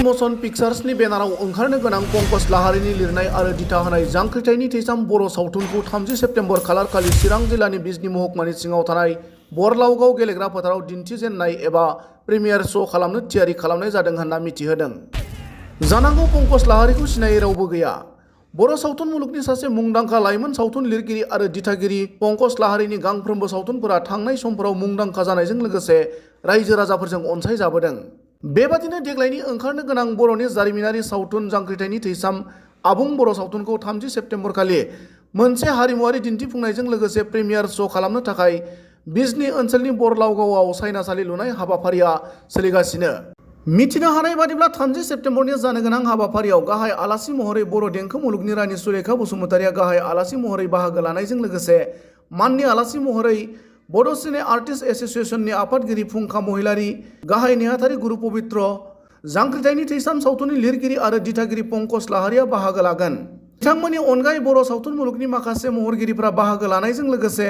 Motion पिक्चार्सनि बेनाराव ओंखारनो गोनां पंकज लाहारीनि लिरनाय आरो दिथा होनाय जांख्रिथायनि थैसाम बर' सावथुनखौ 30 सेप्तेम्बर खालारखालि चिरां जिल्लानि बिजनी महकुमानि सिङाव थानाय बरलावगाव गेलेग्रा फोथाराव दिन्थिजेननाय एबा प्रिमियार श' खालामनो थियारि खालामनाय जादों होनना मिथिहोदों। जानांगौ पंकज लाहारीखौ सिनायै रावबो गैया। बर' सावथुन मुलुगनि सासे मुंदांखा लाइमोन सावथुन लिरगिरि आरो दिथागिरि पंकज लाहारीनि गांफ्रोमबो सावथुनफोरा थांनाय समफोराव मुंदांखा जानायजों लोगोसे रायजो राजाफोरजों अनसायजाबोदों। बेबादिनो देग्लायनि ओंखारनो गोनां बर'नि जारिमिनारि सावथुन जांख्रिथायनि थैसाम आबुं बर' सावथुनखौ 30 सेप्तेम्बर खालि मोनसे हारिमुआरि दिन्थिफुंनायजों लोगोसे प्रिमियार श' खालामनो थाखाय बिजनी ओनसोलनि बरलावगावआव सायनासालि लुनाय हाबाफारिया सोलिगासिनो। मिथिनो हानाय बादिब्ला 30 सेप्तेम्बरनि जानो गोनां हाबाफारियाव गाहाय आलासि महरै बर' देंखो मुलुगनि रानि सुलेखा बसुमतारिया गाहाय आलासि महरै बाहागो लानायजों लोगोसे माननि आलासि महरै बड' सिने आर्टिस्ट एस'सिएशननि आफादगिरि फुंखा महिलारी, गाहाय नेहाथारि गुरु पबित्र, जांख्रिथायनि थैसाम सावथुननि लिरगिरि आरो दिथागिरि पंकज लाहारीया बाहागो लागोन। बिथांमोननि अनगायै बर' सावथुन मुलुगनि माखासे महरगिरिफोरा बाहागो लानायजों लोगोसे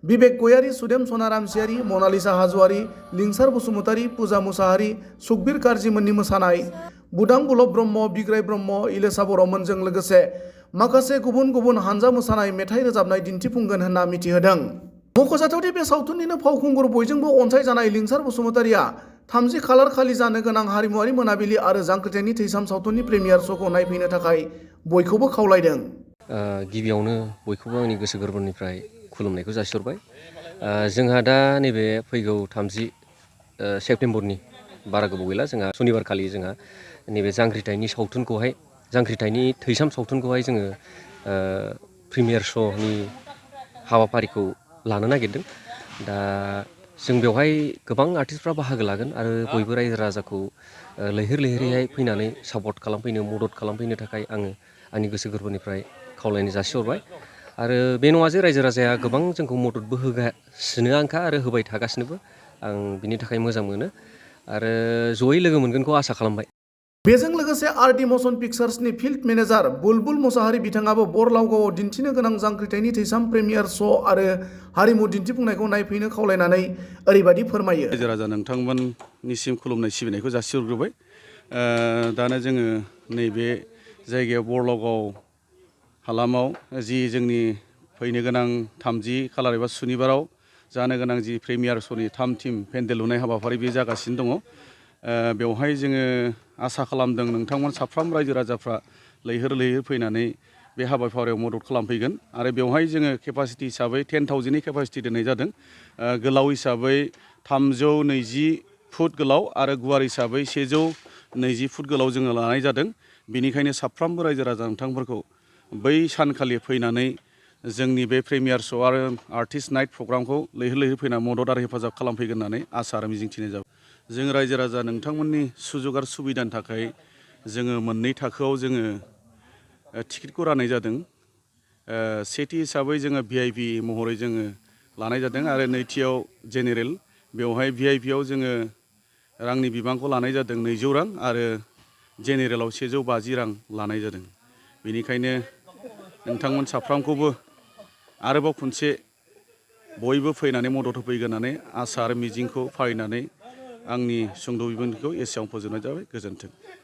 बिबेक गयारी, सुदेम सनाराम सियारी, मनालिसा हाज'वारी, लिंसार बसुमतारी, पुजा मुसाहारी, सुकबिर कार्जिमोननि मोसानाय, बुदां बुलब ब्रह्म, बिग्राय ब्रह्म, इलेसा बर'मोनजों लोगोसे माखासे गुबुन गुबुन हानजा मोसानाय, मेथाइ रोजाबनाय दिन्थिफुंगोन होनना मिथिहोदों। मख'जाथावदि बे सावथुननिनो फावखुंगुर बयजोंबो अनसायजानाय लिंसार बसुमतारिया 30 खालार खालि जानो गोनां हारिमुआरि मोनाबिलि आरो जांख्रिथायनि थैसाम सावथुननि प्रिमियार श'खौ नायफैनो थाखाय बयखौबो खावलायदों। गिबियावनो बयखौबो आंनि गोसो गोरबोनिफ्राय खुलुमनायखौ जासिहरबाय। जोंहा दा नैबे फैगौ 30 सेप्तेम्बरनि बारा गोबाव गैला, जोंहा सनिबार खालि जोंहा नैबे जांख्रिथायनि थैसाम सावथुनखौहाय जोङो प्रिमियार श'नि हाबाफारिखौ लानो नागिरदों। दा जों बेवहाय गोबां आर्टिस्टफ्रा बाहागो लागोन आरो बयबो रायजो राजाखौ लैहोर लैहोरैहाय फैनानै सापर्ट खालामफैनो, मदद खालामफैनो थाखाय आङो आंनि गोसो गोरबोनिफ्राय खावलायनाय जासिहरबाय। आरो बे नङा जे रायजो राजाया गोबां जोंखौ मददबो होगासिनोआनोखा आरो होबाय थागासिनोबो। आं बिनि थाखाय मोजां मोनो आरो जयै लोगो मोनगोनखौ आसा खालामबाय। बेजों लोगोसे आर.डि. मशन पिक्चार्सनि फिल्ड मेनेजार बुलबुल मुसाहारी बिथाङाबो बरलावगावआव दिन्थिनो गोनां जांख्रिथायनि थैसाम प्रिमियार श' आरो हारिमु दिन्थिफुंनायखौ नायफैनो खावलायनानै ओरैबायदि फोरमायो। रायजो राजा नोंथांमोननिसिम खुलुमनाय सिबिनायखौ जासिहरग्रोबाय। दानो जोङो नैबे जायगायाव बरलावगाव हालामाव जि जोंनि फैनो गोनां 30 खालार एबा सुनिबाराव जानो गोनां जि प्रिमियार श'नि 3 टीम पेन्डेल लुनाय हाबाफारि बे जागासिनो दङ। बेवहाय जोङो आसा खालामदों नोंथांमोन साफ्रोम रायजो राजाफ्रा लैहोर लैहोर फैनानै बे हाबाफारियाव मदद खालामफैगोन आरो बेवहाय जोङो केपासिटि हिसाबै 10,000नि केपासिटि दोननाय जादों। गोलाव हिसाबै 320 फुट गोलाव आरो गुवार हिसाबै 120 फुट गोलाव जोङो लानाय जादों। बेनिखायनो साफ्रोमबो रायजो राजा नोंथांफोरखौ बै सानखालि फैनानै जोंनि बे प्रिमियार श' आरो आर्टिस्ट नाइट प्रग्रामखौ लैहोर लैहोर फैना मदद आरो हेफाजाब खालामफैगोन होननानै आसा आरो मिजिंथिनाय जाबाय। जों रायजो राजा नोंथांमोननि सुजुग आरो सुबिदानि थाखाय जोङो मोननै थाखोआव जोङो टिकेटखौ राननाय जादों। सेथि हिसाबै जोङो VIP महरै जोङो लानाय जादों आरो नैथियाव जेनेरेल। बेवहाय VIPआव जोङो रांनि बिबांखौ लानाय जादों 200 रां आरो जेनेरेलाव 150 रां लानाय जादों। बेनिखायनो नोंथांमोन साफ्रोमखौबो आरोबाव खनसे बयबो फैनानै मदद होफैगोन होननानै आसा आरो मिजिंखौ फालिनानै आंनि सुंद' बिबुंथिखौ एसेयावनो फोजोबनाय जाबाय। गोजोन्थों।